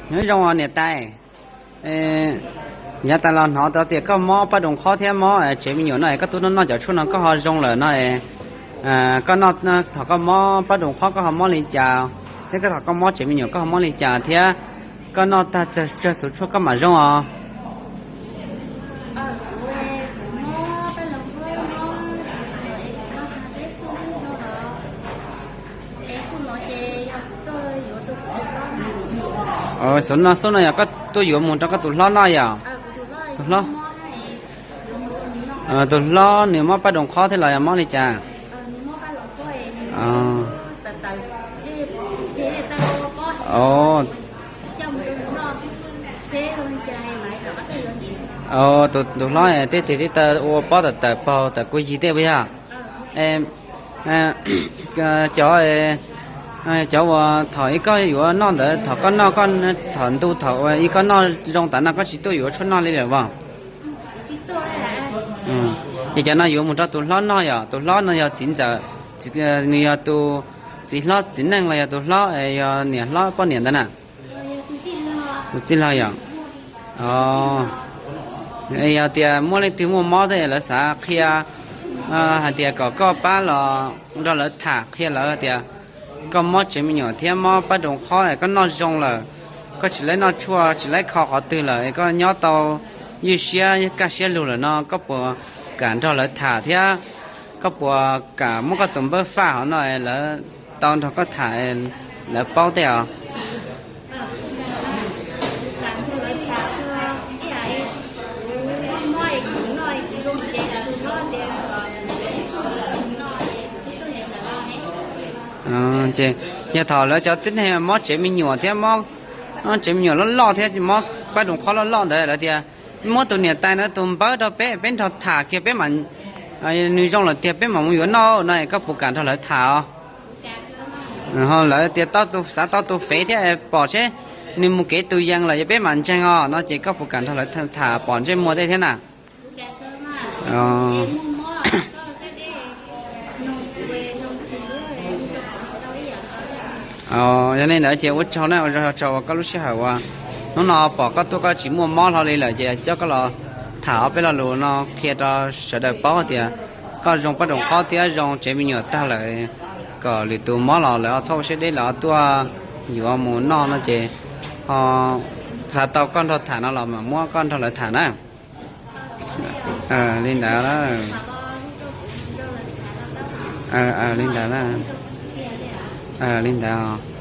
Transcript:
Nyob zoo niam tais, yav tas los hnov tau tias koj mob paj doos qhob thiab mob tsev me nyuam no, koj tuaj noj noj cov tshuaj no koj ho zoo lawm no, koj noj thaum koj mob paj doos qhob koj ho mob li cas, thiab koj thaum koj mob tsev me nyuam koj ho mob li cas thiab koj noj tag tsawg xuv tshuaj koj mam zoo os? Xuv no xub no yog koj tuaj yuav mus rau koj tus hlob noj yom? Tus hlob, tus hlob nws mob paj doos qhob thiab los yog mob li cas? Tus hlob tej tig tib taw ua pob tawm tawm paug tawm kuj yig tej puas yog? Cov, cov uas thaum ib koj yuav noj ntawd thaum koj noj, thaum ntu thaum ib koj noj zoo tas no koj tsis tuaj yuav tshuaj noj li lawm as? Ces cov no yuav mus rau tus hlob noj yom? Tus hlob no yog txiv ntxawm, nws yog tus txiv hlob txiv neej los yog tus hlob, yog niam hlob poj niam ntawd na? Tus tij laug yom? Yog tias muaj leej twg muaj mob thiab lawv xav qhia hais tias kom koj pab los nrog lawv tham qhia lawv tias koj mob tsev me nyuam thiab mob paj doos qhob es koj noj zoo lawm, koj tsis laib noj tshuaj tsis laib kho qhov twg lawm es koj nyob tau ywj siab kaj siab lug lawm no koj puas kam nrog lawv tham thiab koj puas kam muab koj tus npawb faj hov no es lawv tau nrog koj tham, lawv paub tej os? Ces yog thaum lawv cov tib neeg mob tsev me nyuam thiab mob tsev me nyuam loj loj thiab mob paj doos qhob loj loj ntawd lawv tias muab tus niam tais no tus npawb rau peb, peb nrog tham kiag peb mam, nws zoo lawm tiag peb mam mus yuav noj no koj puas kam nrog lawv tham os? Lawv tias tau tus, xav tau tus fev thiab pom seb nws mus kev tus yees lawm yog peb mam ntseeg os no ces koj puas kam nrog lawv tham pom ntsej muag tej thiab na? Yog li ntawd ces ua tsaug na, ua tsaug uas koj lub sij hawm uas hnub no pom koj tuaj koj tsis muaj mob hlo li lawm ces coj koj los tham ob peb lo lus no qhia rau sawv daws paub tias koj zoo paj doos qhob thiab zoo tsev me nyuam tag lawm, kom lwm tus mob los lawv txhob ua siab deb lawv tuaj yuav mus noj no ces ho xav tau koj nrog tham no los mam muab koj nrog lawv tham na. Li ntawd, li ntawd, li ntawd.